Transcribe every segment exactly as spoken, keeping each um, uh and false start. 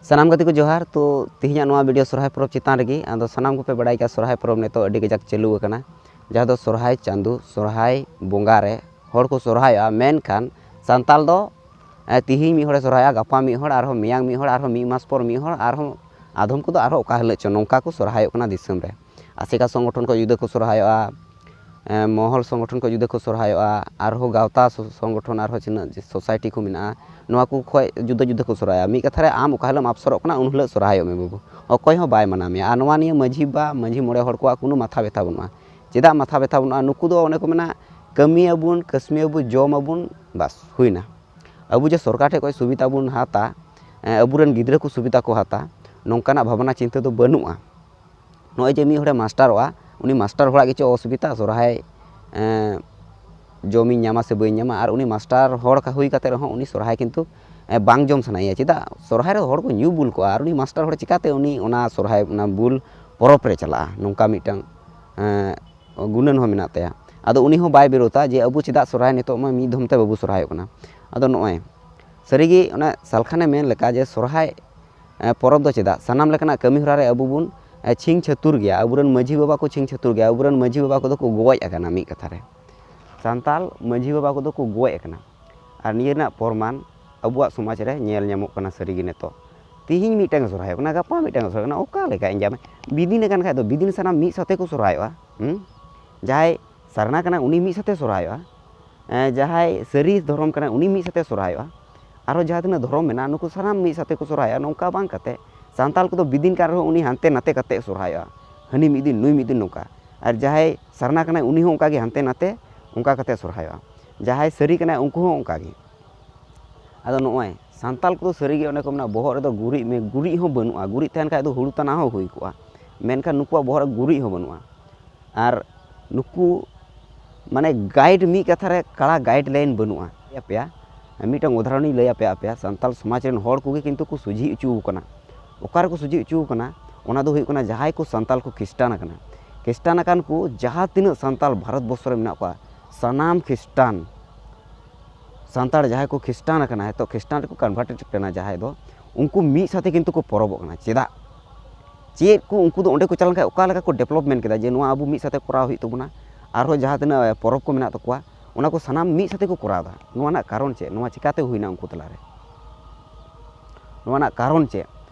ᱥᱟᱱᱟᱢ ᱜᱟᱛᱮ ᱠᱚ ᱡᱚᱦᱟᱨ᱾ ᱛᱚ, ᱛᱮᱦᱮᱧᱟᱜ ᱱᱚᱣᱟ ᱵᱷᱤᱰᱤᱭᱳ ᱥᱚᱨᱦᱟᱭ ᱯᱚᱨᱚᱵᱽ ᱪᱮᱛᱟᱱ ᱨᱮᱜᱮ᱾ ᱟᱫᱚ ᱥᱟᱱᱟᱢ ᱠᱚᱯᱮ ᱵᱟᱲᱟᱭ ᱜᱮᱭᱟ, ᱥᱚᱨᱦᱟᱭ ᱯᱚᱨᱚᱵᱽ ᱱᱤᱛᱚᱜ ᱟᱹᱰᱤ ᱠᱟᱡᱟᱠ ᱪᱟᱹᱞᱩ ᱟᱠᱟᱱᱟ, ᱡᱟᱦᱟᱸ ᱫᱚ ᱥᱚᱨᱦᱟᱭ ᱪᱟᱸᱫᱳ, ᱥᱚᱨᱦᱟᱭ ᱵᱚᱸᱜᱟ ᱨᱮ ᱦᱚᱲ ᱠᱚ ᱥᱚᱨᱦᱟᱭᱚᱜᱼᱟ᱾ ᱢᱮᱱᱠᱷᱟᱱ ᱥᱟᱱᱛᱟᱲ ᱫᱚ, ᱮ, ᱛᱤᱦᱤᱧ ᱢᱤᱫ ᱦᱚᱲᱮ ᱥᱚᱨᱦᱟᱭᱚᱜᱼᱟ, ᱜᱟᱯᱟ ᱢᱤᱫ ᱦᱚᱲ, ᱟᱨᱦᱚᱸ ᱢᱮᱭᱟᱝ ᱢᱤᱫ ᱦᱚᱲ, ᱟᱨᱦᱚᱸ ᱢᱤᱫ ᱢᱟᱥ ᱯᱚᱨ ᱢᱤᱫ ᱦᱚᱲ, ᱟᱨᱦᱚᱸ ᱟᱫᱷᱚᱢ ᱠᱚᱫᱚ ᱟᱨᱦᱚᱸ ᱚᱠᱟ ᱦᱤᱞᱳᱜ ᱪᱚ ᱱᱚᱝᱠᱟ ᱠᱚ ᱥᱚᱨᱦᱟᱭᱚᱜ ᱠᱟᱱᱟ ᱫᱤᱥᱚᱢ ᱨᱮ᱾ ᱟᱥᱮᱠᱟ ᱥᱚᱝᱜᱚᱴᱷᱚᱱ ᱠᱚ ᱡᱩᱫᱟᱹ ᱠᱚ ᱥᱚᱨᱦᱟᱭᱚᱜᱼᱟ, ᱮ, ᱢᱚᱦᱚᱞ ᱥᱚᱝᱜᱚᱴᱷᱚᱱ ᱠᱚ ᱡᱩᱫᱟᱹ ᱠᱚ ᱥᱚᱨᱦᱟᱭᱚᱜᱼᱟ, ᱟᱨᱦᱚᱸ ᱜᱟᱶᱛᱟ ᱥᱚ-, ᱥᱚᱝᱜᱚᱴᱷᱚᱱ, ᱟᱨᱦᱚᱸ ᱛᱤᱱᱟᱹᱜ ᱥᱳᱥᱟᱭᱴᱤ ᱠᱚ ᱢᱮᱱᱟᱜᱼᱟ, ᱱᱚᱣᱟ ᱠᱚ ᱠᱷᱚᱡ ᱡᱩᱫᱟᱹ ᱡᱩᱫᱟᱹ ᱠᱚ ᱥᱚᱨᱦᱟᱭᱚᱜᱼᱟ᱾ ᱢᱤᱫ ᱠᱟᱛᱷᱟ ᱨᱮ, ᱟᱢ ᱚᱠᱟ ᱦᱤᱞᱳᱜ ᱮᱢ ᱟᱯᱥᱚᱨᱚᱜ ᱠᱟᱱᱟ, ᱩᱱ ᱦᱤᱞᱳᱜ ᱥᱚᱨᱦᱟᱭᱚᱜ ᱢᱮ ᱵᱟᱹᱵᱩ, ᱚᱠᱚᱭ ᱦᱚᱸ ᱵᱟᱭ ᱢᱟᱱᱟ ᱢᱮᱭᱟ᱾ ᱟᱨ ᱱᱚᱣᱟ ᱱᱤᱭᱟᱹ ᱢᱟᱹᱡᱷᱤ ᱵᱟ, ᱢᱟᱹᱡᱷᱤ ᱢᱚᱬᱮ ᱦᱚᱲ ᱠᱚᱣᱟᱜ ᱠᱳᱱᱳ ᱢᱟᱛᱷᱟ ᱵᱮᱛᱷᱟ ᱵᱟᱹᱱᱩᱜᱼᱟ᱾ ᱪᱮᱫᱟᱜ ᱢᱟᱛᱷᱟ ᱵᱮᱛᱷᱟ ᱵᱟᱹᱱᱩᱜᱼᱟ? ᱱᱩᱠᱩ ᱫᱚ ᱚᱱᱮ ᱠᱚ ᱢᱮᱱᱟ, ᱠᱟᱹᱢᱤᱭᱟᱵᱚᱱ, ᱠᱟᱹᱥᱢᱤᱭᱟᱵᱚᱱ, ᱡᱚᱢᱟᱵᱚᱱ, ᱵᱟᱥ, ᱦᱩᱭᱱᱟ᱾ ᱟᱵᱚ ᱡᱮ ᱥᱚᱨᱠᱟᱨ ᱴᱷᱮᱱ ᱠᱷᱚᱱ ᱥᱩᱵᱤᱫᱷᱟ ᱵᱚᱱ ᱦᱟᱛᱟ, ᱮ, ᱟᱵᱚᱨᱮᱱ ᱜᱤᱫᱽᱨᱟᱹ ᱠᱚ ᱥᱩᱵᱤᱫᱷᱟ ᱠᱚ ᱦᱟᱛᱟ, ᱱᱚᱝᱠᱟᱱᱟᱜ ᱵᱷᱟᱵᱽᱱᱟ ᱪᱤᱱᱛᱟᱹ ᱫᱚ ᱵᱟᱹᱱᱩᱜᱼᱟ᱾ ᱱᱚᱜᱼᱚᱭ ᱡᱮ ᱢᱤᱫ ᱦᱚᱲᱮ ᱢᱟᱥᱴᱟᱨᱚᱜᱼᱟ, ᱩᱱᱤ ᱢᱟᱥᱴᱟᱨ ᱦᱚᱲᱟᱜ ᱜᱮ ᱪᱮᱫ ᱚᱥᱩᱵᱤᱫᱷᱟ? ᱥᱚᱨᱦᱟᱭ, ᱮ, ᱡᱚᱢᱤᱧ ᱧᱟᱢᱟ ᱥᱮ ᱵᱟᱹᱧ ᱧᱟᱢᱟ? ᱟᱨ ᱩᱱᱤ ᱢᱟᱥᱴᱟᱨ ᱦᱚᱲ ᱠᱟ-, ᱦᱩᱭ ᱠᱟᱛᱮ ᱨᱮᱦᱚᱸ ᱩᱱᱤ ᱥᱚᱨᱦᱟᱭ ᱠᱤᱱᱛᱩ, ᱮ, ᱵᱟᱝ ᱡᱚᱢ ᱥᱟᱱᱟᱭᱮᱭᱟ᱾ ᱪᱮᱫᱟᱜ? ᱥᱚᱨᱦᱟᱭ ᱨᱮ ᱦᱚᱲ ᱠᱚ ᱧᱩ ᱵᱩᱞ ᱠᱚᱜᱼᱟ, ᱟᱨ ᱩᱱᱤ ᱢᱟᱥᱴᱟᱨ ᱦᱚᱲ ᱪᱤᱠᱟᱹᱛᱮ ᱩᱱᱤ ᱚᱱᱟ ᱥᱚᱨᱦᱟᱭ, ᱚᱱᱟ ᱵᱩᱞ ᱯᱚᱨᱚᱵᱽ ᱨᱮ ᱪᱟᱞᱟᱜᱼᱟ? ᱱᱚᱝᱠᱟ ᱢᱤᱫᱴᱟᱝ, ᱮ, ᱜᱩᱱᱟᱹᱱ ᱦᱚᱸ ᱢᱮᱱᱟᱜ ᱛᱟᱭᱟ᱾ ᱟᱫᱚ ᱩᱱᱤ ᱦᱚᱸ ᱵᱟᱭ ᱵᱤᱨᱳᱫᱷᱟ ᱡᱮ ᱟᱵᱚ ᱪᱮᱫᱟᱜ ᱥᱚᱨᱦᱟᱭ ᱱᱤᱛᱚᱜ ᱢᱟ ᱢᱤᱫ ᱫᱷᱚᱢ ᱛᱮ ᱵᱟᱵᱚ ᱥᱚᱨᱦᱟᱭᱚᱜ ᱠᱟᱱᱟ᱾ ᱟᱫᱚ ᱱᱚᱜᱼᱚᱭ ᱥᱟᱹᱨᱤᱜᱮ ᱚᱱᱟ ᱥᱟᱞᱠᱷᱟᱱᱮ ᱢᱮᱱ ᱞᱮᱠᱟ ᱡᱮ ᱥᱚᱨᱦᱟᱭ, ᱮ, ᱯᱚᱨᱚᱵᱽ ᱫᱚ ᱪᱮᱫᱟᱜ? ᱥᱟᱱᱟᱢ ᱞᱮᱠᱟᱱᱟᱜ ᱠᱟᱹᱢᱤ ᱦᱚᱨᱟ ᱨᱮ ᱟᱵᱚ ᱵᱚᱱ, ᱮ, ᱪᱷᱤᱝ ᱪᱷᱟᱹᱛᱩᱨ ᱜᱮᱭᱟ᱾ ᱟᱵᱚᱨᱮᱱ ᱢᱟᱹᱡᱷᱤ ᱵᱟᱵᱟ ᱠᱚ ᱪᱷᱤᱝ ᱪᱷᱟᱹᱛᱩᱨ ᱜᱮᱭᱟ, ᱟᱵᱚᱨᱮᱱ ᱢᱟᱹᱡᱷᱤ ᱵᱟᱵᱟ ᱠᱚᱫᱚ ᱠᱚ ᱜᱚᱡ ᱟᱠᱟᱱᱟ᱾ ᱢᱤᱫ ᱠᱟᱛᱷᱟ ᱨᱮ, ᱥᱟᱱᱛᱟᱲ ᱢᱟᱹᱡᱷᱤ ᱵᱟᱵᱟ ᱠᱚᱫᱚ ᱠᱚ ᱜᱚᱡ ᱟᱠᱟᱱᱟ᱾ ᱟᱨ ᱱᱤᱭᱟᱹ ᱨᱮᱱᱟᱜ ᱯᱨᱚᱢᱟᱱ ᱟᱵᱚᱣᱟᱜ ᱥᱚᱢᱟᱡᱽ ᱨᱮ ᱧᱮᱞ ᱧᱟᱢᱚᱜ ᱠᱟᱱᱟ ᱥᱟᱹᱨᱤᱜᱮ ᱱᱤᱛᱚᱜ᱾ ᱛᱤᱦᱤᱧ ᱢᱤᱫᱴᱟᱝ ᱥᱚᱨᱦᱟᱭᱚᱜ ᱠᱟᱱᱟ, ᱜᱟᱯᱟ ᱢᱤᱫᱴᱟᱝ ᱥᱚᱨᱦᱟᱭᱚᱜ ᱠᱟᱱᱟ, ᱚᱠᱟ ᱞᱮᱠᱟ ᱤᱧ ᱡᱟᱢᱟᱭ ᱵᱤᱫᱤᱱ ᱟᱠᱟᱱ ᱠᱷᱟᱡ ᱫᱚ ᱵᱤᱫᱤᱱ ᱥᱟᱱᱟᱢ ᱢᱤᱫ ᱥᱟᱛᱮ ᱠᱚ ᱥᱚᱨᱦᱟᱭᱚᱜᱼᱟ᱾ ᱦᱩᱸ? ᱡᱟᱦᱟᱸᱭ ᱥᱟᱨᱱᱟ ᱠᱟᱱᱟᱭ ᱩᱱᱤ ᱢᱤᱫ ᱥᱟᱛᱮ ᱥᱚᱨᱦᱟᱭᱚᱜᱼᱟ, ᱮᱸ, ᱡᱟᱦᱟᱸᱭ ᱥᱟᱹᱨᱤ ᱫᱷᱚᱨᱚᱢ ᱠᱟᱱᱟᱭ ᱩᱱᱤ ᱢᱤᱫ ᱥᱟᱛᱮ ᱥᱚᱨᱦᱟᱭᱚᱜᱼᱟ, ᱟᱨᱦᱚᱸ ᱡᱟᱦᱟᱸ ᱛᱤᱱᱟᱹᱜ ᱫᱷᱚᱨᱚᱢ ᱢᱮᱱᱟᱜᱼᱟ ᱱᱩᱠᱩ ᱥᱟᱱᱟᱢ ᱢᱤᱫ ᱥᱟᱛᱮ ᱠᱚ ᱥᱚᱨᱦᱟᱭᱚᱜᱼᱟ᱾ ᱱᱚᱝᱠᱟ ᱵᱟᱝ ᱠᱟᱛᱮ ᱥᱟᱱᱛᱟᱲ ᱠᱚᱫᱚ ᱵᱤᱫᱤᱱ ᱠᱟᱱ ᱨᱮᱦᱚᱸ ᱩᱱᱤ ᱦᱟᱱᱛᱮ ᱱᱟᱛᱮ ᱠᱟᱛᱮ ᱥᱚᱨᱦᱟᱭᱚᱜᱼᱟ, ᱦᱟᱹᱱᱤ ᱢᱤᱫ ᱫᱤᱱ ᱱᱩᱭ ᱢᱤᱫ ᱫᱤᱱ ᱱᱚᱝᱠᱟ᱾ ᱟᱨ ᱡᱟᱦᱟᱸᱭ ᱥᱟᱨᱱᱟ ᱠᱟᱱᱟᱭ ᱩᱱᱤ ᱦᱚᱸ ᱚᱱᱠᱟ ᱜᱮ ᱦᱟᱱᱛᱮ ᱱᱟᱛᱮ ᱚᱱᱠᱟ ᱠᱟᱛᱮ ᱥᱚᱨᱦᱟᱭᱚᱜᱼᱟ, ᱡᱟᱦᱟᱸᱭ ᱥᱟᱹᱨᱤ ᱠᱟᱱᱟᱭ ᱩᱱᱠᱩ ᱦᱚᱸ ᱚᱱᱠᱟ ᱜᱮ᱾ ᱟᱫᱚ ᱱᱚᱜᱼᱚᱭ ᱥᱟᱱᱛᱟᱲ ᱠᱚᱫᱚ ᱥᱟᱹᱨᱤᱜᱮ ᱚᱱᱮ ᱠᱚ ᱢᱮᱱᱟ, ᱵᱚᱦᱚᱜ ᱨᱮᱫᱚ ᱜᱩᱨᱤᱡ ᱢᱮ, ᱜᱩᱨᱤᱡ ᱦᱚᱸ ᱵᱟᱹᱱᱩᱜᱼᱟ᱾ ᱜᱩᱨᱤᱡ ᱛᱟᱦᱮᱱ ᱠᱷᱟᱡ ᱫᱚ ᱦᱩᱲᱩ ᱛᱟᱱᱟ ᱦᱚᱸ ᱦᱩᱭ ᱠᱚᱜᱼᱟ, ᱢᱮᱱᱠᱷᱟᱱ ᱱᱩᱠᱩᱣᱟᱜ ᱵᱚᱦᱚᱜ ᱨᱮ ᱜᱩᱨᱤᱡ ᱦᱚᱸ ᱵᱟᱹᱱᱩᱜᱼᱟ᱾ ᱟᱨ ᱱᱩᱠᱩ ᱢᱟᱱᱮ ᱜᱟᱭᱤᱰ, ᱢᱤᱫ ᱠᱟᱛᱷᱟ ᱨᱮ ᱠᱟᱲᱟ ᱜᱟᱭᱤᱰ ᱞᱟᱭᱤᱱ ᱵᱟᱹᱱᱩᱜᱼᱟ᱾ ᱟᱯᱮᱭᱟ ᱢᱤᱫᱴᱟᱝ ᱩᱫᱟᱦᱚᱨᱚᱱᱤᱧ ᱞᱟᱹᱭ ᱟᱯᱮᱭᱟ, ᱟᱯᱮᱭᱟ ᱥᱟᱱᱛᱟᱲ ᱥᱚᱢᱟᱡᱽ ᱨᱮᱱ ᱦᱚᱲ ᱠᱚᱜᱮ ᱠᱤᱱᱛᱩ ᱠᱚ ᱥᱚᱡᱷᱮ ᱦᱚᱪᱚ ᱟᱠᱟᱱᱟ᱾ ᱚᱠᱟ ᱨᱮᱠᱚ ᱥᱚᱡᱷᱮ ᱦᱚᱪᱚ ᱟᱠᱟᱱᱟ? ᱚᱱᱟ ᱫᱚ ᱦᱩᱭᱩᱜ ᱠᱟᱱᱟ ᱡᱟᱦᱟᱸᱭ ᱠᱚ ᱥᱟᱱᱛᱟᱲ ᱠᱚ ᱠᱷᱤᱥᱴᱟᱱ ᱟᱠᱟᱱᱟ᱾ ᱠᱷᱤᱥᱴᱟᱱ ᱟᱠᱟᱱ ᱠᱚ ᱡᱟᱦᱟᱸ ᱛᱤᱱᱟᱹᱜ ᱥᱟᱱᱛᱟᱲ ᱵᱷᱟᱨᱚᱛ ᱵᱚᱨᱥᱚ ᱨᱮ ᱢᱮᱱᱟᱜ ᱠᱚᱣᱟ, ᱥᱟᱱᱟᱢ ᱠᱷᱤᱥᱴᱟᱱ ᱥᱟᱱᱛᱟᱲ ᱡᱟᱦᱟᱸᱭ ᱠᱚ ᱠᱷᱤᱥᱴᱟᱱ ᱟᱠᱟᱱᱟ, ᱱᱤᱛᱚᱜ ᱠᱷᱤᱥᱴᱟᱱ ᱨᱮᱠᱚ ᱠᱚᱱᱵᱷᱟᱨᱴᱮᱰ ᱠᱟᱱᱟ ᱡᱟᱦᱟᱸᱭ ᱫᱚ, ᱩᱱᱠᱩ ᱢᱤᱫ ᱥᱟᱛᱮ ᱠᱤᱱᱛᱩ ᱠᱚ ᱯᱚᱨᱚᱵᱚᱜ ᱠᱟᱱᱟ᱾ ᱪᱮᱫᱟᱜ? ᱪᱮᱫ ᱠᱚ ᱩᱱᱠᱩ ᱫᱚ ᱚᱸᱰᱮ ᱠᱚ ᱪᱟᱞᱟᱣ ᱞᱮᱱᱠᱷᱟᱱ ᱚᱠᱟ ᱞᱮᱠᱟ ᱠᱚ ᱰᱮᱵᱷᱞᱚᱯᱢᱮᱱᱴ ᱠᱮᱫᱟ, ᱡᱮ ᱱᱚᱣᱟ ᱟᱵᱚ ᱢᱤᱫ ᱥᱟᱛᱮ ᱠᱚᱨᱟᱣ ᱦᱩᱭᱩᱜ ᱛᱟᱵᱚᱱᱟ, ᱟᱨᱦᱚᱸ ᱡᱟᱦᱟᱸ ᱛᱤᱱᱟᱹᱜ ᱯᱚᱨᱚᱵᱽ ᱠᱚ ᱢᱮᱱᱟᱜ ᱛᱟᱠᱚᱣᱟ, ᱚᱱᱟ ᱠᱚ ᱥᱟᱱᱟᱢ ᱢᱤᱫ ᱥᱟᱛᱮ ᱠᱚ ᱠᱚᱨᱟᱣ ᱮᱫᱟ᱾ ᱱᱚᱣᱟ ᱨᱮᱱᱟᱜ ᱠᱟᱨᱚᱱ ᱪᱮᱫ? ᱱᱚᱣᱟ ᱪᱤᱠᱟᱛᱮ ᱦᱩᱭᱱᱟ ᱩᱱᱠᱩ ᱛᱟᱞᱟᱨᱮ? ᱱᱚᱣᱟ ᱨᱮᱱᱟᱜ ᱠᱟᱨᱚᱱ ᱪᱮᱫ?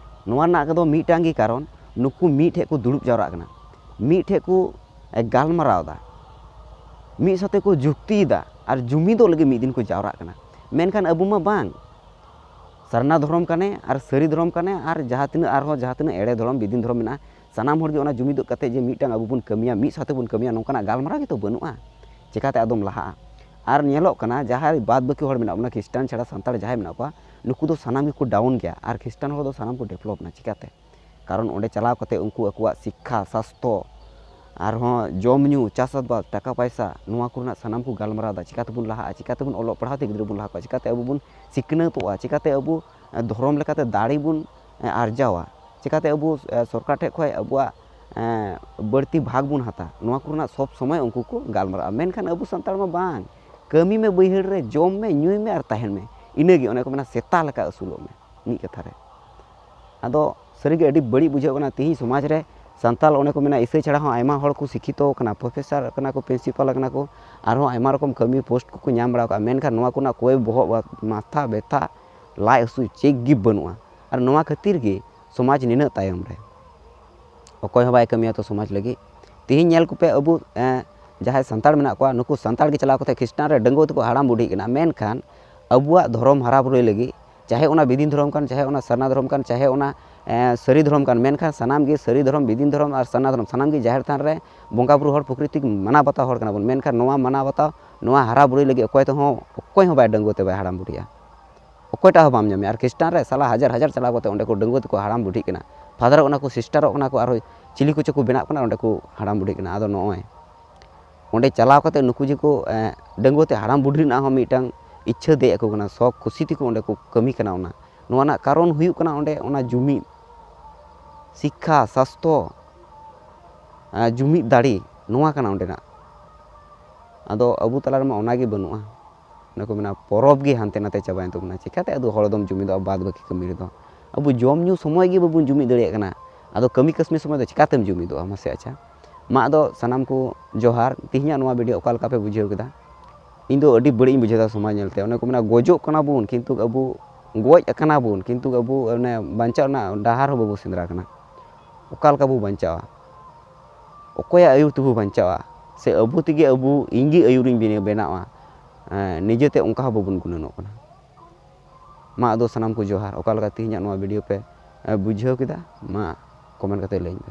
ᱱᱚᱣᱟ ᱨᱮᱱᱟᱜ ᱫᱚ ᱢᱤᱫᱴᱟᱝ ᱜᱮ ᱠᱟᱨᱚᱱ, ᱱᱩᱠᱩ ᱢᱤᱫ ᱴᱷᱮᱱ ᱠᱚ ᱫᱩᱲᱩᱵ ᱡᱟᱣᱨᱟᱜ ᱠᱟᱱᱟ, ᱢᱤᱫ ᱴᱷᱮᱱ ᱠᱚ ᱜᱟᱞᱢᱟᱨᱟᱣ ᱮᱫᱟ, ᱢᱤᱫ ᱥᱟᱛᱮ ᱠᱚ ᱡᱩᱠᱛᱤᱭᱮᱫᱟ ᱟᱨ ᱡᱩᱢᱤᱫᱚᱜ ᱞᱟᱹᱜᱤᱫ ᱢᱤᱫ ᱫᱤᱱ ᱠᱚ ᱡᱟᱣᱨᱟᱜ ᱠᱟᱱᱟ᱾ ᱢᱮᱱᱠᱷᱟᱱ ᱟᱵᱚ ᱢᱟ ᱵᱟᱝ, ᱥᱟᱨᱱᱟ ᱫᱷᱚᱨᱚᱢ ᱠᱟᱱᱮ ᱟᱨ ᱥᱟᱹᱨᱤ ᱫᱷᱚᱨᱚᱢ ᱠᱟᱱᱮ ᱟᱨ ᱡᱟᱦᱟᱸ ᱛᱤᱱᱟᱹᱜ ᱟᱨᱦᱚᱸ ᱡᱟᱦᱟᱸ ᱛᱤᱱᱟᱹᱜ ᱮᱲᱮ ᱫᱷᱚᱨᱚᱢ, ᱵᱤᱫᱤᱱ ᱫᱷᱚᱨᱚᱢ ᱢᱮᱱᱟᱜᱼᱟ, ᱥᱟᱱᱟᱢ ᱦᱚᱲ ᱜᱮ ᱚᱱᱟ ᱡᱩᱢᱤᱫᱚᱜ ᱠᱟᱛᱮ ᱡᱮ ᱢᱤᱫᱴᱟᱝ ᱟᱵᱚ ᱵᱚᱱ ᱠᱟᱹᱢᱤᱭᱟ, ᱢᱤᱫ ᱥᱟᱶᱛᱮ ᱵᱚᱱ ᱠᱟᱹᱢᱤᱭᱟ, ᱱᱚᱝᱠᱟᱱᱟᱜ ᱜᱟᱞᱢᱟᱨᱟᱣ ᱜᱮᱛᱚ ᱵᱟᱹᱱᱩᱜᱼᱟ᱾ ᱪᱮᱠᱟᱛᱮ ᱟᱫᱚᱢ ᱞᱟᱦᱟᱜᱼᱟ? ᱟᱨ ᱧᱮᱞᱚᱜ ᱠᱟᱱᱟ, ᱡᱟᱦᱟᱸᱭ ᱵᱟᱫ ᱵᱟᱹᱠᱤ ᱦᱚᱲ ᱢᱮᱱᱟᱜ ᱵᱚᱱᱟ, ᱠᱷᱨᱤᱥᱴᱟᱱ ᱪᱷᱟᱲᱟ ᱥᱟᱱᱛᱟᱲ ᱡᱟᱦᱟᱸᱭ ᱢᱮᱱᱟᱜ ᱠᱚᱣᱟ, ᱱᱩᱠᱩ ᱫᱚ ᱥᱟᱱᱟᱢ ᱜᱮᱠᱚ ᱰᱟᱣᱩᱱ ᱜᱮᱭᱟ ᱟᱨ ᱠᱷᱨᱤᱥᱴᱟᱱ ᱦᱚᱲ ᱫᱚ ᱥᱟᱱᱟᱢ ᱠᱚ ᱰᱮᱵᱷᱞᱚᱯ ᱮᱱᱟ᱾ ᱪᱤᱠᱟᱛᱮ? ᱠᱟᱨᱚᱱ ᱚᱸᱰᱮ ᱪᱟᱞᱟᱣ ᱠᱟᱛᱮ ᱩᱱᱠᱩ ᱟᱠᱚᱣᱟᱜ ᱥᱤᱠᱠᱷᱟ, ᱥᱟᱥᱛᱷᱚ, ᱟᱨᱦᱚᱸ ᱡᱚᱢ ᱧᱩ, ᱪᱟᱥ ᱟᱵᱟᱫ, ᱴᱟᱠᱟ ᱯᱟᱭᱥᱟ, ᱱᱚᱣᱟ ᱠᱚᱨᱮᱱᱟᱜ ᱥᱟᱱᱟᱢ ᱠᱚ ᱜᱟᱞᱢᱟᱨᱟᱣ ᱮᱫᱟ᱾ ᱪᱤᱠᱟᱹ ᱛᱮᱵᱚᱱ ᱞᱟᱦᱟᱜᱼᱟ, ᱪᱤᱠᱟᱹ ᱛᱮᱵᱚᱱ ᱚᱞᱚᱜ ᱯᱟᱲᱦᱟᱣ ᱛᱮ ᱜᱤᱫᱽᱨᱟᱹ ᱵᱚᱱ ᱞᱟᱦᱟ ᱠᱚᱣᱟ, ᱪᱤᱠᱟᱹ ᱛᱮ ᱟᱵᱚ ᱵᱚᱱ ᱥᱤᱠᱷᱱᱟᱹᱛᱚᱜᱼᱟ, ᱪᱤᱠᱟᱹ ᱛᱮ ᱟᱵᱚ, ᱮ, ᱫᱷᱚᱨᱚᱢ ᱞᱮᱠᱟᱛᱮ ᱫᱟᱲᱮ ᱵᱚᱱ, ᱮ, ᱟᱨᱡᱟᱣᱟ, ᱪᱤᱠᱟᱹ ᱛᱮ ᱟᱵᱚ, ᱮ, ᱥᱚᱨᱠᱟᱨ ᱴᱷᱮᱱ ᱠᱷᱚᱱ ᱟᱵᱚᱣᱟᱜ, ᱮ, ᱵᱟᱹᱲᱛᱤ ᱵᱷᱟᱜᱽ ᱵᱚᱱ ᱦᱟᱛᱟ, ᱱᱚᱣᱟ ᱠᱚᱨᱮᱱᱟᱜ ᱥᱚᱵᱽ ᱥᱚᱢᱚᱭ ᱩᱱᱠᱩ ᱠᱚ ᱜᱟᱞᱢᱟᱨᱟᱜᱼᱟ᱾ ᱢᱮᱱᱠᱷᱟᱱ ᱟᱵᱚ ᱥᱟᱱᱛᱟᱲ ᱢᱟ ᱵᱟᱝ, ᱠᱟᱹᱢᱤ ᱢᱮ ᱵᱟᱹᱭᱦᱟᱹᱲ ᱨᱮ, ᱡᱚᱢ ᱢᱮ, ᱧᱩᱭ ᱢᱮ ᱟᱨ ᱛᱟᱦᱮᱱ ᱢᱮ᱾ ᱤᱱᱟᱹᱜᱮ, ᱚᱱᱮ ᱠᱚ ᱢᱮᱱᱟ, ᱥᱮᱛᱟ ᱞᱮᱠᱟ ᱟᱹᱥᱩᱞᱚᱜ ᱢᱮ, ᱢᱤᱫ ᱠᱟᱛᱷᱟ ᱨᱮ᱾ ᱟᱫᱚ ᱥᱟᱹᱨᱤᱜᱮ ᱟᱹᱰᱤ ᱵᱟᱹᱲᱤᱡ ᱵᱩᱡᱷᱟᱹᱜ ᱠᱟᱱᱟ᱾ ᱛᱤᱦᱤᱧ ᱥᱚᱢᱟᱡᱽ ᱨᱮ ᱥᱟᱱᱛᱟᱲ, ᱚᱱᱮ ᱠᱚ ᱢᱮᱱᱟ, ᱤᱥᱟᱹᱭ ᱪᱷᱟᱲᱟ ᱦᱚᱸ ᱟᱭᱢᱟ ᱦᱚᱲ ᱠᱚ ᱥᱤᱠᱠᱷᱤᱛᱚ ᱠᱟᱱᱟ, ᱯᱨᱚᱯᱷᱮᱥᱚᱨ ᱠᱟᱱᱟ ᱠᱚ, ᱯᱨᱤᱱᱥᱤᱯᱟᱞ ᱠᱟᱱᱟ ᱠᱚ, ᱟᱨᱦᱚᱸ ᱟᱭᱢᱟ ᱨᱚᱠᱚᱢ ᱠᱟᱹᱢᱤ ᱯᱳᱥᱴ ᱠᱚᱠᱚ ᱧᱟᱢ ᱵᱟᱲᱟ ᱠᱟᱜᱼᱟ᱾ ᱢᱮᱱᱠᱷᱟᱱ ᱱᱚᱣᱟ ᱠᱚᱨᱮᱱᱟᱜ ᱠᱚᱭ ᱵᱚᱦᱚᱜ ᱵᱟ-, ᱢᱟᱛᱷᱟ ᱵᱮᱛᱷᱟ, ᱞᱟᱡ ᱦᱟᱹᱥᱩ ᱪᱮᱫ ᱜᱮ ᱵᱟᱹᱱᱩᱜᱼᱟ᱾ ᱟᱨ ᱱᱚᱣᱟ ᱠᱷᱟᱹᱛᱤᱨ ᱜᱮ ᱥᱚᱢᱟᱡᱽ ᱱᱤᱱᱟᱹᱜ ᱛᱟᱭᱚᱢ ᱨᱮ᱾ ᱚᱠᱚᱭ ᱦᱚᱸ ᱵᱟᱭ ᱠᱟᱹᱢᱤᱭᱟ ᱛᱚ ᱥᱚᱢᱟᱡᱽ ᱞᱟᱹᱜᱤᱫ᱾ ᱛᱤᱦᱤᱧ ᱧᱮᱞ ᱠᱚᱯᱮ, ᱟᱵᱚ, ᱮᱸ, ᱡᱟᱦᱟᱸᱭ ᱥᱟᱱᱛᱟᱲ ᱢᱮᱱᱟᱜ ᱠᱚᱣᱟ, ᱱᱩᱠᱩ ᱥᱟᱱᱛᱟᱲ ᱜᱮ ᱪᱟᱞᱟᱣ ᱠᱟᱛᱮ ᱠᱷᱨᱤᱥᱴᱟᱱ ᱨᱮ ᱰᱟᱺᱜᱩᱣᱟᱹ ᱛᱮᱠᱚ ᱦᱟᱲᱟᱢ ᱵᱩᱰᱷᱤᱜ ᱠᱟᱱᱟ᱾ ᱢᱮᱱᱠᱷᱟᱱ ᱟᱵᱚᱣᱟᱜ ᱫᱷᱚᱨᱚᱢ ᱦᱟᱨᱟ ᱵᱩᱨᱩᱭ ᱞᱟᱹᱜᱤᱫ, ᱪᱟᱦᱮ ᱚᱱᱟ ᱵᱤᱫᱤᱱ ᱫᱷᱚᱨᱚᱢ ᱠᱟᱱ, ᱪᱟᱦᱮ ᱚᱱᱟ ᱥᱟᱨᱱᱟ ᱫᱷᱚᱨᱚᱢ ᱠᱟᱱ, ᱪᱟᱦᱮ ᱚᱱᱟ, ᱮᱸ, ᱥᱟᱹᱨᱤ ᱫᱷᱚᱨᱚᱢ ᱠᱟᱱ, ᱢᱮᱱᱠᱷᱟᱱ ᱥᱟᱱᱟᱢ ᱜᱮ ᱥᱟᱹᱨᱤ ᱫᱷᱚᱨᱚᱢ, ᱵᱤᱫᱤᱱ ᱫᱷᱚᱨᱚᱢ ᱟᱨ ᱥᱟᱨᱱᱟ ᱫᱷᱚᱨᱚᱢ ᱥᱟᱱᱟᱢ ᱜᱮ ᱡᱟᱦᱮᱨ ᱛᱷᱟᱱ ᱨᱮ ᱵᱚᱸᱜᱟ ᱵᱩᱨᱩ ᱦᱚᱲ, ᱯᱨᱚᱠᱨᱤᱛᱤᱠ ᱢᱟᱱᱟᱣ ᱵᱟᱛᱟᱣ ᱦᱚᱲ ᱠᱟᱱᱟ ᱵᱚᱱ᱾ ᱢᱮᱱᱠᱷᱟᱱ ᱱᱚᱣᱟ ᱢᱟᱱᱟᱣ ᱵᱟᱛᱟᱣ, ᱱᱚᱣᱟ ᱦᱟᱨᱟ ᱵᱩᱨᱩᱭ ᱞᱟᱹᱜᱤᱫ ᱚᱠᱚᱭ ᱛᱮᱦᱚᱸ, ᱚᱠᱚᱭ ᱦᱚᱸ ᱵᱟᱭ ᱰᱟᱺᱜᱩᱣᱟᱹ ᱛᱮ ᱵᱟᱭ ᱦᱟᱲᱟᱢ ᱵᱩᱰᱷᱤᱜᱼᱟ᱾ ᱚᱠᱚᱭᱴᱟᱜ ᱦᱚᱸ ᱵᱟᱢ ᱧᱟᱢᱮᱭᱟ᱾ ᱟᱨ ᱠᱷᱨᱤᱥᱴᱟᱱ ᱨᱮ ᱥᱟᱞᱟ ᱦᱟᱡᱟᱨ ᱦᱟᱡᱟᱨ ᱪᱟᱞᱟᱣ ᱠᱟᱛᱮ ᱚᱸᱰᱮ ᱠᱚ ᱰᱟᱺᱜᱩᱣᱟᱹ ᱛᱮᱠᱚ ᱦᱟᱲᱟᱢ ᱵᱩᱰᱷᱤᱜ ᱠᱟᱱᱟ, ᱯᱷᱟᱫᱟᱨᱚᱜ ᱠᱟᱱᱟ ᱠᱚ, ᱥᱤᱥᱴᱟᱨᱚᱜ ᱠᱟᱱᱟ ᱠᱚ, ᱟᱨᱦᱚᱸ ᱪᱤᱞᱤ ᱠᱚᱪᱚ ᱠᱚ ᱵᱮᱱᱟᱜ ᱠᱟᱱᱟ, ᱚᱸᱰᱮ ᱠᱚ ᱦᱟᱲᱟᱢ ᱵᱩᱰᱷᱤᱜ ᱠᱟᱱᱟ᱾ ᱟᱫᱚ ᱱᱚᱜᱼᱚᱭ ᱚᱸᱰᱮ ᱪᱟᱞᱟᱣ ᱠᱟᱛᱮ ᱱᱩᱠᱩ ᱡᱮ ᱠᱚ, ᱮᱸ, ᱰᱟᱺᱜᱩᱣᱟᱹ ᱛᱮ ᱦᱟᱲᱟᱢ ᱵᱩᱰᱷᱤ ᱨᱮᱱᱟᱜ ᱦᱚᱸ ᱢᱤᱫᱴᱟᱝ ᱤᱪᱪᱷᱟᱹ ᱫᱮᱡ ᱟᱠᱚ ᱠᱟᱱᱟ, ᱥᱚᱠ ᱠᱩᱥᱤ ᱛᱮᱠᱚ ᱚᱸᱰᱮ ᱠᱚ ᱠᱟᱹᱢᱤ ᱠᱟᱱᱟ᱾ ᱚᱱᱟ, ᱱᱚᱣᱟ ᱨᱮᱱᱟᱜ ᱠᱟᱨᱚᱱ ᱦᱩᱭᱩᱜ ᱠᱟᱱᱟ ᱚᱸᱰᱮ ᱚᱱᱟ ᱡᱩᱢᱤᱫ, ᱥᱤᱠᱠᱷᱟ, ᱥᱟᱥᱛᱷᱚ, ᱮᱸ, ᱡᱩᱢᱤᱫ ᱫᱟᱲᱮ, ᱱᱚᱣᱟ ᱠᱟᱱᱟ ᱚᱸᱰᱮᱱᱟᱜ᱾ ᱟᱫᱚ ᱟᱵᱚ ᱛᱟᱞᱟ ᱨᱮᱢᱟ ᱚᱱᱟ ᱜᱮ ᱵᱟᱹᱱᱩᱜᱼᱟ᱾ ᱚᱱᱟ ᱠᱚ ᱢᱮᱱᱟ, ᱯᱚᱨᱚᱵᱽ ᱜᱮ ᱦᱟᱱᱛᱮ ᱱᱟᱛᱮ ᱪᱟᱵᱟᱭᱮᱱ ᱛᱟᱵᱚᱱᱟ᱾ ᱪᱤᱠᱟᱹᱛᱮ ᱟᱫᱚ ᱦᱚᱲ ᱫᱚᱢ ᱡᱩᱢᱤᱫᱚᱜᱼᱟ ᱵᱟᱫ ᱵᱟᱹᱠᱤ ᱠᱟᱹᱢᱤ ᱨᱮᱫᱚ? ᱟᱵᱚ ᱡᱚᱢ ᱧᱩ ᱥᱚᱢᱚᱭ ᱜᱮ ᱵᱟᱵᱚᱱ ᱡᱩᱢᱤᱫ ᱫᱟᱲᱮᱭᱟᱜ ᱠᱟᱱᱟ, ᱟᱫᱚ ᱠᱟᱹᱢᱤ ᱠᱟᱹᱥᱱᱤ ᱥᱚᱢᱚᱭ ᱫᱚ ᱪᱤᱠᱟᱛᱮᱢ ᱡᱩᱢᱤᱫᱚᱜᱼᱟ? ᱢᱟᱥᱮ, ᱟᱪᱪᱷᱟ, ᱢᱟ ᱟᱫᱚ ᱥᱟᱱᱟᱢ ᱠᱚ ᱡᱚᱦᱟᱨ᱾ ᱛᱮᱦᱮᱧᱟᱜ ᱱᱚᱣᱟ ᱵᱷᱤᱰᱤᱭᱳ ᱚᱠᱟ ᱞᱮᱠᱟ ᱯᱮ ᱵᱩᱡᱷᱟᱹᱣ ᱠᱮᱫᱟ? ᱤᱧ ᱫᱚ ᱟᱹᱰᱤ ᱵᱟᱹᱲᱤᱡ ᱤᱧ ᱵᱩᱡᱷᱟᱹᱣ ᱮᱫᱟ ᱥᱚᱢᱟᱡᱽ ᱧᱮᱞᱛᱮ᱾ ᱚᱱᱮ ᱠᱚ ᱢᱮᱱᱟ, ᱜᱚᱡᱚᱜ ᱠᱟᱱᱟ ᱵᱚᱱ, ᱠᱤᱱᱛᱩ ᱟᱵᱚ ᱜᱚᱡ ᱟᱠᱟᱱᱟ ᱵᱚᱱ, ᱠᱤᱱᱛᱩ ᱟᱵᱚ ᱚᱱᱮ ᱵᱟᱧᱪᱟᱣ ᱨᱮᱱᱟᱜ ᱰᱟᱦᱟᱨ ᱦᱚᱸ ᱵᱟᱵᱚ ᱥᱮᱸᱫᱽᱨᱟ ᱠᱟᱱᱟ᱾ ᱚᱠᱟ ᱞᱮᱠᱟ ᱵᱚ ᱵᱟᱧᱪᱟᱣᱟ? ᱚᱠᱚᱭᱟᱜ ᱟᱹᱭᱩᱨ ᱛᱮᱵᱚ ᱵᱟᱧᱪᱟᱣᱟ? ᱥᱮ ᱟᱵᱚ ᱛᱮᱜᱮ ᱟᱵᱚ, ᱤᱧ ᱜᱮ ᱟᱹᱭᱩᱨᱤᱧ ᱵᱮᱱᱟᱣ-, ᱵᱮᱱᱟᱣᱟ? ᱮᱸ, ᱱᱤᱡᱮᱛᱮ ᱚᱱᱠᱟ ᱦᱚᱸ ᱵᱟᱵᱚᱱ ᱜᱩᱱᱟᱹᱱᱚᱜ ᱠᱟᱱᱟ᱾ ᱢᱟ ᱟᱫᱚ ᱥᱟᱱᱟᱢ ᱠᱚ ᱡᱚᱦᱟᱨ᱾ ᱚᱠᱟ ᱞᱮᱠᱟ ᱛᱮᱦᱮᱧᱟᱜ ᱱᱚᱣᱟ ᱵᱷᱤᱰᱤᱭᱳ ᱯᱮ, ᱮᱸ, ᱵᱩᱡᱷᱟᱹᱣ ᱠᱮᱫᱟ? ᱢᱟ ᱠᱚᱢᱮᱱᱴ ᱠᱟᱛᱮ ᱞᱟᱹᱭᱟᱹᱧ ᱯᱮ᱾